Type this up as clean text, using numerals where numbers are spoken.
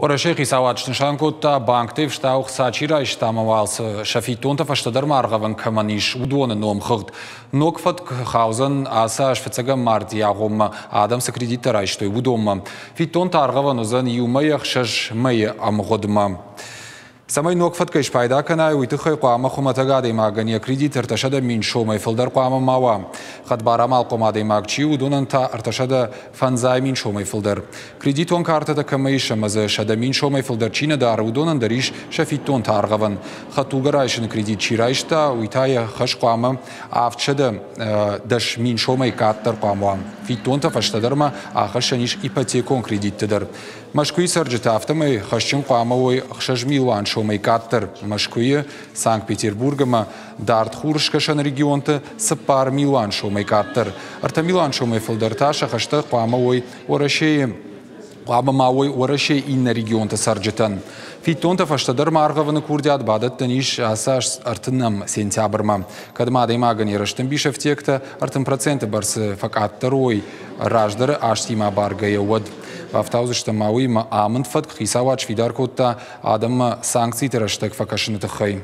Уӕрӕсейы хицауад снысан кодта, банкты ӕфстау ӕхца чи райста ӕмӕ уал сӕ фиддонтӕ фӕстӕдӕр ма аргъӕвӕн кӕмӕн ис, уыдоны номхыгъд. Ног фӕтк хаудзӕн ацы аз фыццӕгӕм мартъийы агъоммӕ адӕм цы кредиттӕ райстой, уыдонмӕ. Фиддонтӕ аргъӕвӕн уыдзӕн 1 мӕй 6 мӕйы ӕмгъуыдмӕ. Цӕмӕй ног фӕткӕй спайда кӕнай, уый тыххӕй хъуамӕ хуымӕтӕг адӕймагӕн йӕ кредит 300 000 сомӕй фылдӕр хъуамӕ ма уа. Хӕдбар амалхъом адӕймаг чи у, уыдонӕн та 350 000 сомӕй фылдӕр. Кредитон картӕтӕ кӕмӕ ис ӕмӕ дзы 100 000 сомӕй фылдӕр чи нӕ дары, уыдонӕн дӕр ис сӕ фиддонтӕ аргъӕвӕн. Хӕдтулгӕ райсыны кредит чи райста, уый та йӕ хӕс хъуамӕ 710 000 сомӕй къаддӕр хъуамӕ уа. Фиддонтӕ фӕстӕдӕрмӕ ахӕссӕн ис ипотекон кредитты дӕр. Мӕскуыйы цӕрджытӕ афтӕмӕй хӕсджын хъуамӕ уой 6 милуан сомӕй къаддӕр. Мӕскуыйы, Санкт-Петербург ӕмӕ дард хурыскӕсӕн регионты 4 милуан сомӕй къаддӕр. 3 милуан сомӕй фылдӕр та сӕ хӕстӕ хъуамӕ уой Уӕрӕсейы хъуамӕ ма уой Уӕрӕсейы иннӕ регионты цӕрджытӕн. Фиддонтӕ фӕстӕдӕр ма аргъӕвыны курдиат бадӕттӕн ис ацы аз 30 сентябрмӕ. Кӕд ма адӕймагӕн йӕ рӕстӕмбис ӕфтиӕгтӕ 30% бӕрц фӕкъаддӕр уой раздӕры азтимӕ абаргӕйӕ, уӕд. Бафтаудзыстӕм ма уыимӕ амынд фӕтк хицауад сфидар кодта адӕммӕ санкциты рӕстӕг фӕкӕсыны тыххӕй.